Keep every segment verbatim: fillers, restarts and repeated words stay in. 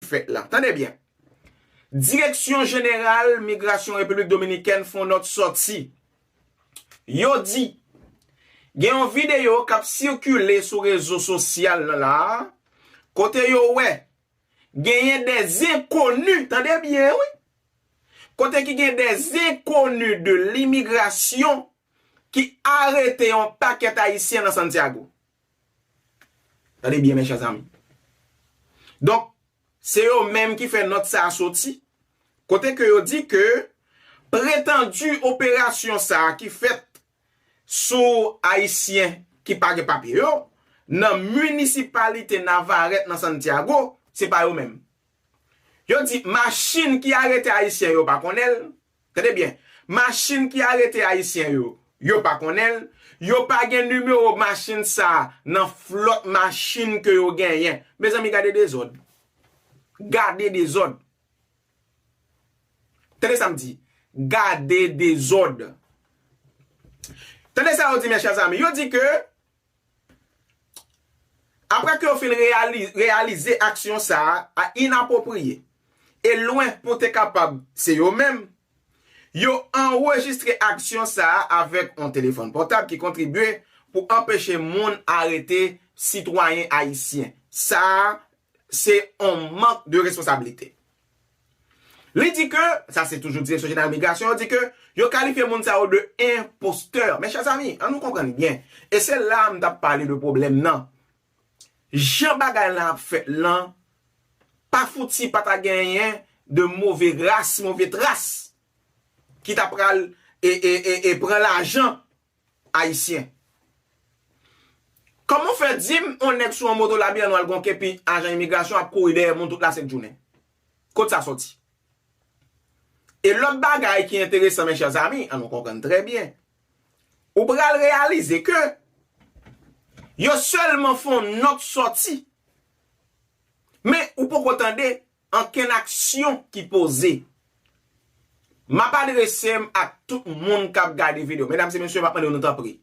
fèt la. Tande byen. Direksyon Jeneral Migrasyon Repiblik Dominikèn fè yon nòt sòti. Yo di, gen yon videyo k ap sikile sou rezo sosyal lan la, kote yo wè, genyen de zenkoni, tande byen, wi. Kote ki gen de zenkoni de limigrasyon ki arete yon pakèt Ayisyen nan Santiago. Tande byen, mes chers amis. Donk, se yo menm ki fè nòt sa a soti, kote ke yo di ke pretandi operasyon sa a ki fèt sou Ayisyen ki pa gen papye yo nan minisipalite Navarrete nan Santiago, se pa yo menm. Yo di machin ki arete Ayisyen yo pa konnen l. Tande byen. Machin ki arete Ayisyen yo, yo pa konnen l. Yo pa gen nimewo machin sa a nan flòt machin ke yo genyen. Mezanmi, gade dezòd. Gade dezòd. Tande sa m di. Gade dezòd. Tande sa yo di, mes chers amis. Yo di ke apre ke yo fin reyali-, reyalize aksyon sa a inapwopriye e lwen pou te kapab se yo menm, yo anrejistre aksyon sa a avèk yon telefòn pòtab ki kontribye pou anpeche moun arete sitwayen ayisyen. Sa a se yon mank de responsablite. Li di ke, sa se toujou Direksyon Jeneral Migrasyon, yo di ke yo kalifye moun sa yo de enpostè. Mes chers amis, ann nou konprann byen. E se la m t ap pale de pwoblèm nan. Jan bagay la ap fèt lan, pa fouti pa ta genyen de move ras, move tras ki ta pral e, e, e, e pran lajan ayisyen. Kòman w fè di m, yon nèg sou yon moto labi an nwè l gon kepi ajan imigrasyon ap kouri dèyè moun tout lasent jounen? Kot sa sòti? E lòt bagay ki enteresan, mes chers amis, ann nou konprann trè byen. Ou pral reyalize ke yo sèlman fè yon nòt sòti. Men ou poko tande ankenn aksyon ki poze. M ap adrese m ak tout moun k ap gade videyo. Medam e mesye, m ap mande nou tanpri.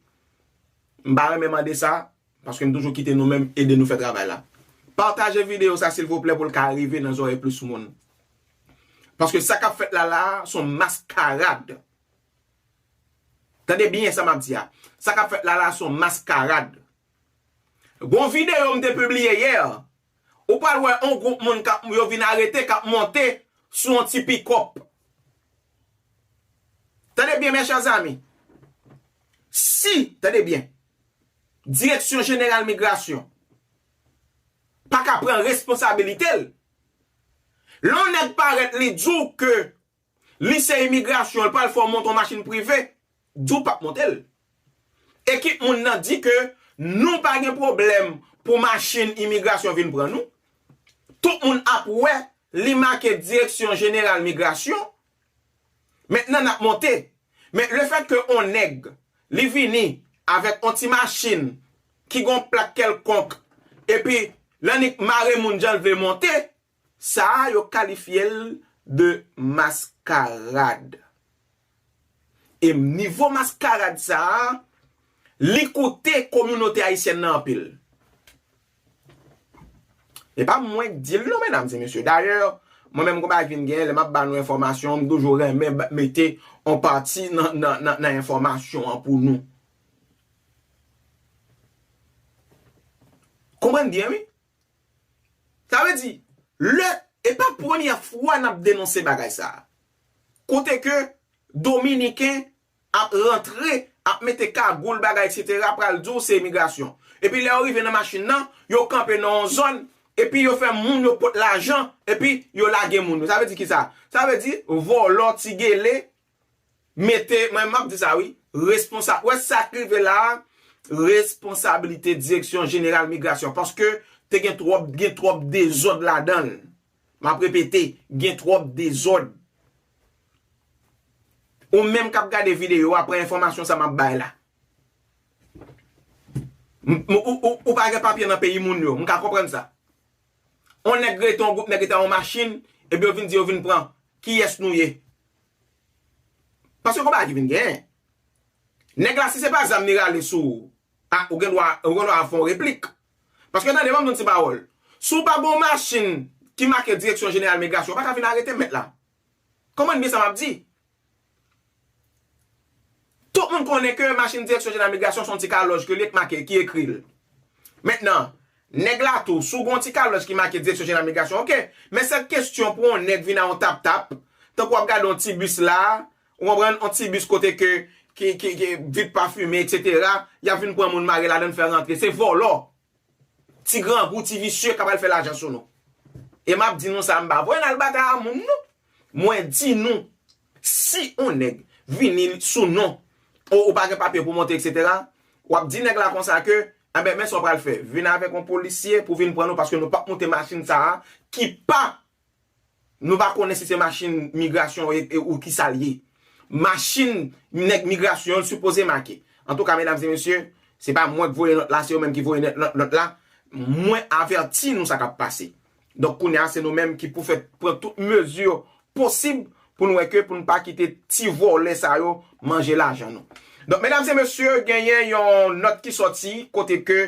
M pa renmen mande sa, paske m toujou kite nou menm ede nou fè travay la. Pataje videyo sa, silvouplè, pou l ka rive nan zòrèy plis moun. Paske sa k ap fèt la la a, se yon maskarad. Tande byen sa m ap di a. Sa k ap fèt la la, se yon maskarad. Gon videyo m te pibliye yè. Ou pral wè yon gwoup moun k ap, yo vin arete, k ap monte sou yon ti pikòp. Tande byen, mes chers amis. Si, tande byen, Direksyon Jeneral Migrasyon pa ka pran responsabilite l, lè yon nèg parèt, li di w ke li se imigrasyon, l pral fè w monte yon machin prive, di w p ap monte l. Ekip moun nan di ke nou pa gen pwoblèm pou machin imigrasyon vin pran nou. Tout moun ap wè li make Direksyon Jeneral Migrasyon. Mentnan n ap monte. Men lefètke yon nèg, li vini avèk yon ti machin ki gon plak kèlkonk, epi l annik mare moun jan l vle monte, sa a, yo kalifye l de maskarad. E nivo maskarad sa a, li koute kominote ayisyèn nan anpil. E pa mwen k di l non, medam e mesye. Dayè, mwen menm gon bagay vin genyen, lè m ap ba nou enfòmasyon, m toujou renmen ba-, mete yon pati nan, nan, nan, nan enfòmasyon an pou nou. Konprann byen, wi. Sa vle di, lè, e pa premyè fwa n ap denonse bagay sa a. Kote ke Dominiken ap rantre, ap mete kagoul, bagay, etsetera, pral di w se imigrasyon. Epi lè yo rive nan machin nan, yo kanpe nan yon zòn, epi yo fè moun yo pot lajan, epi yo lage moun yo. Sa vle di kisa? Sa vle di vòlò, ti gele, mete, mwen m ap di sa wi, responsa-, wè sa k rive la a, responsablite Direksyon Jeneral Migrasyon, paske te gen twòp, gen twòp dezòd ladan l. M ap repete, gen twòp dezòd. Ou menm k ap gade videyo a, pran enfòmasyon sa m ap bay la. M, m, ou, ou, ou pa gen papye nan peyi moun yo, m ka konprann sa. On nèg rete, on gwoup nèg rete a on machin, epi yo vin di yo vin pran. Kiyès nou ye? Paske konba ki vin genyen. Nèg la, si se pa zam li rale sou ou, a, ou gen dwa, ou gen dwa fè yon replik. Paske tande, ban m yon ti pawòl. Si w pa gen yon machin ki make Direksyon Jeneral Migrasyon pa ka vin arete m, mèt la. Konprann byen sa m ap di. Tout moun konnen ke machin Direksyon Jeneral Migrasyon se yon ti kalòj ke li make, ki ekri l. Mentnan, nèg la tou, si w gen yon ti kalòj ki make Direksyon Jeneral Migrasyon, oke. Men se kesyon pou yon nèg vin a yon tap-tap, tankou w ap gade yon ti bis la, ou konprann, yon ti bis kote ke, ki, ki, ki vit pafime, etsetera, y ap vin pran moun mare ladan l fè rantre. Se vòlò. Ti grangou, ti visye k ap al fè lajan sou nou. E m ap di nou sa, m pa voye n al batay a moun, non. Mwen di nou, si yon nèg vini sou non, ou, ou pa gen papye pou monte, etsetera, w ap di nèg la konsa ke, enben, men sa w pral fè. Vin avèk yon polisye pou vin pran nou, paske nou p ap monte machin sa a, ki pa, nou pa konnen si se machin migrasyon e, e, ou ki sa l ye. Machin nèg migrasyon yo sipoze make. Antouka, medam e mesye, se pa mwen k voye nòt la, se yo menm ki voye nòt, nòt, nòt la. Mwen avèti nou sa k ap pase. Donk, kounye a, se nou menm ki pou fè pran tout mezi posib pou n wè ke pou n pa kite ti vòlè sa yo manje lajan nou. Donk, medam e mesye, genyen yon nòt ki sòti kote ke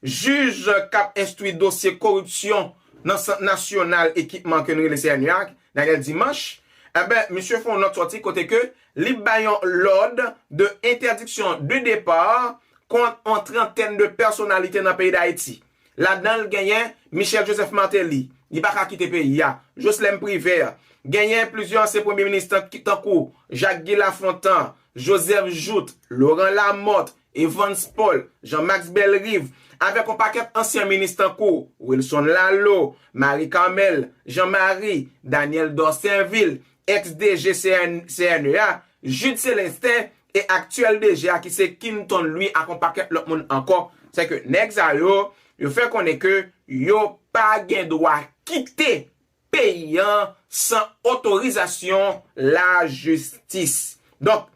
jij k ap enstwi dosye koripsyon nan Sant Nasyonal Ekipman ke nou rele C N E a, Daniel Dimanche, enben, misye fè yon nòt sòti kote ke li bay yon lòd de entèdiksyon de depar kont yon trantèn de pèsonalite nan peyi Dayiti. Ladan l genyen Michel Joseph Martelly, li pa ka kite peyi a. Jocelerme Privert, genyen plizyè ansyen premye minis tan-, tankou Jacques Guy Lafontant, Joseph Jouthe, Laurent Lamothe, Evans Paul, Jean-Max Bellerive, avèk yon pakèt ansyen minis tankou Wilson Laleau, Marie Carmelle, Jean Marie, Daniel Dorsainville, ex D G C N, C N E a, Jude Célestin, e aktyèl D G a ki se Quinton Louis ak yon pakèt lòt moun ankò. Se ke nèg sa yo, yo fè konnen ke yo pa gen dwa kite peyi an san otorizasyon lajistis. Donk,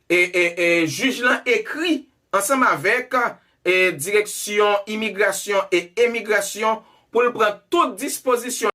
e, e, e, jij lan ekri ansanm avèk, e, Direksyon Imigrasyon e Emigrasyon pou l pran tout dispozisyon